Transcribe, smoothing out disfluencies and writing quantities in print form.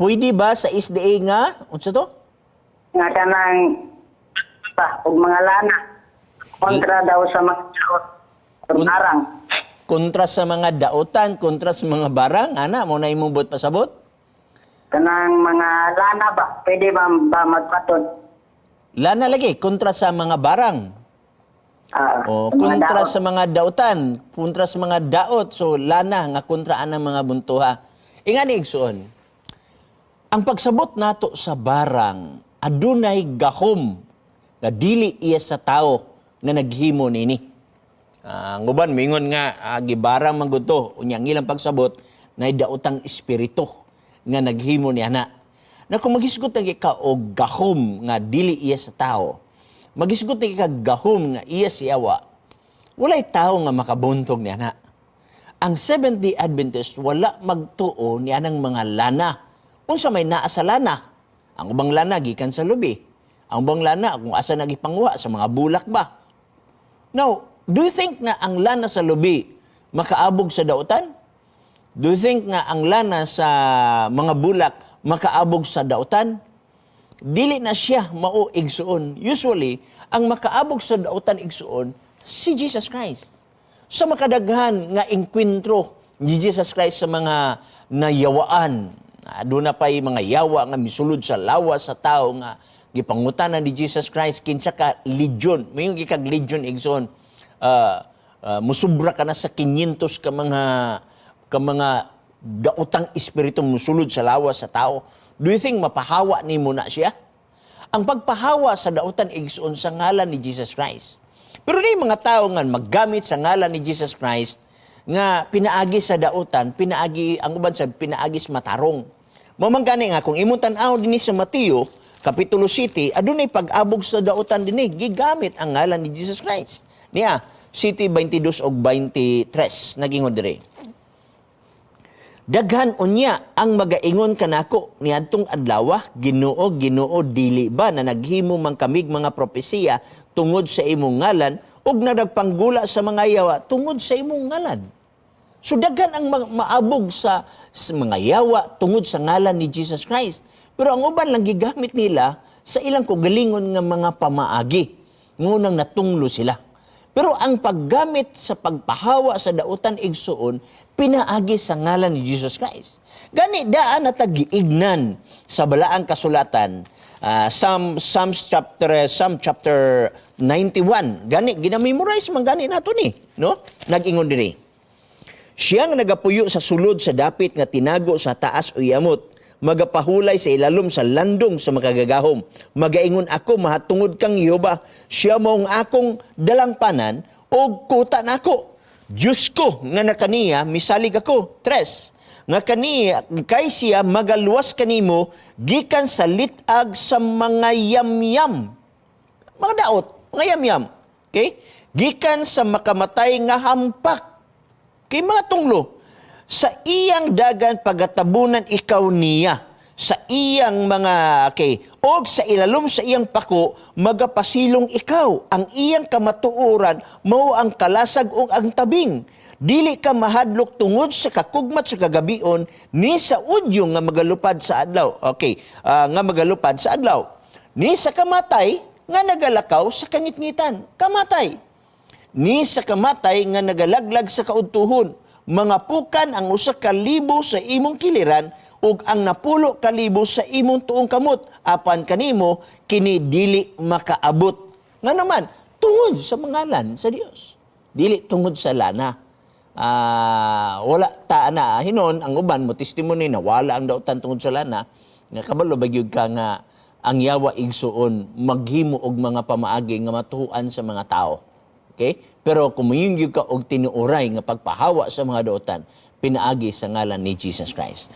Pwede ba sa SDA nga unsa to? Nga kanang pa og mga lana kontra daw sa mga daot or barang. Kontra sa mga daotan, kontra sa mga barang, ana mo na imong buot pasabot? Kanang mga lana ba, pwede ba magpatod? Lana lagi kontra sa mga barang. Ah, O sa mga kontra daot. sa mga dautan, kontra sa mga daot. So lana nga kontra anang mga buntuha. Ingani, igsuon. Ang pagsabot nato sa barang, adunay gahom nga dili iya sa tao nga naghimo nini. Ang uban mingon nga gibarang man gud to, unya ang ilang pagsabot nay daotang espiritu nga naghimo ni ana. Na kung maghisgot na ka og gahom nga dili iya sa tao, maghisgot na ka gahom nga iya si yawa, walay tao nga makabuntog ni ana. Ang Seventh-day Adventist wala magtuo ni anang mga lana. Unsa may naa sa lana? Ang ubang lana gikan sa lubi. Ang ubang lana kung asa nagipanguha sa mga bulak ba? Now, do you think nga ang lana sa lubi makaabog sa dautan? Do you think nga ang lana sa mga bulak makaabog sa dautan? Dili na siya mao, igsuon. Usually, ang makaabog sa dautan, igsuon, si Jesus Christ. Sa makadaghan nga engkwentro ni Jesus Christ sa mga nayawaan, aduna pa'y mga yawa nga misulod sa lawas sa tao nga gipangutanan ni Jesus Christ kinsa ka legion. Mayon gikag legion, igsoon. Musubra ka na sa 500 ka mga daotang espiritu musulod sa lawas sa tao. Do you think mapahawa nimo na siya? Ang pagpahawa sa dautan, igsoon, sa ngalan ni Jesus Christ. Pero ni mga tao nga maggamit sa ngalan ni Jesus Christ nga pinaagi sa dautan, pinaagi ang uban sa pinaagi sa matarong. Mao man gani nga kung imong tan-aw dinhi sa Mateo Kapitulo 7, adunay pag-abog sa dautan dinhi, gigamit ang ngalan ni Jesus Christ. Niya, 7:22 og 23 nagingon diri. "Daghan unya ang magaingon kanako niadtong adlaw, 'Ginoo, Ginoo, dili ba na naghimo man kamig mga propesiya tungod sa imong ngalan ug nagpanggula sa mga yawa tungod sa imong ngalan?'" So daghan ang maabog sa mga yawa tungod sa ngalan ni Jesus Christ. Pero ang uban lang gigamit nila sa ilang kaugalingon nga mga pamaagi. Ngunang natunglo sila. Pero ang paggamit sa pagpahawa sa dautan, igsuon, pinaagi sa ngalan ni Jesus Christ. Gani daan na tagiignan sa balaang kasulatan, Psalm chapter 91. Gani ginamemorize man gani nato ni, no? Nag-ingon diri. "Siya nga nagapuyo sa sulod sa dapit nga tinago sa taas o yamot, magapahulay sa ilalom sa landong sa Makagagahom. Magaingon ako mahatungod kang Jehova, siya mao ang akong dalangpanan og kuta nako. Diyos ko nga nakaniya misalig ako." Tres. "Nga kaniya kay siya magaluwas kanimo gikan sa lit-ag sa mga yamyam." Mga daot, mga yamyam. Okay? "Gikan sa makamatay nga hampak." Kay mga tunglo, "Sa iyang dagan pagatabunan ikaw niya. Sa iyang mga, okay, og sa ilalom sa iyang pako magapasilong ikaw. Ang iyang kamatuoran mao ang kalasag ug ang tabing. Dili ka mahadlok tungod sa kakugmat sa kagabion ni sa udyong nga magalupad sa adlaw." Okay, nga magalupad sa adlaw. "Ni sa kamatay nga nagalakaw sa kangitngitan." Kamatay. "Ni sa kamatay nga nagalaglag sa kaudtuhon. Mangapukan ang 1,000 sa imong kiliran ug ang 10,000 sa imong tuong kamot, apan kanimo kini dili makaabot." Nga naman tungod sa mangalan sa Dios. Dili tungod sa lana. Wala ta na hinon ang uban mo testimony na wala ang dautan tungod sa lana, nga kabalo ba gyud ka nga ang yawa, igsuon, maghimo og mga pamaagi nga matuan sa mga tao. Okay? Pero kung moingon ka og tinuoray nga pagpahawa sa mga dautan, pinaagi sa ngalan ni Jesus Christ.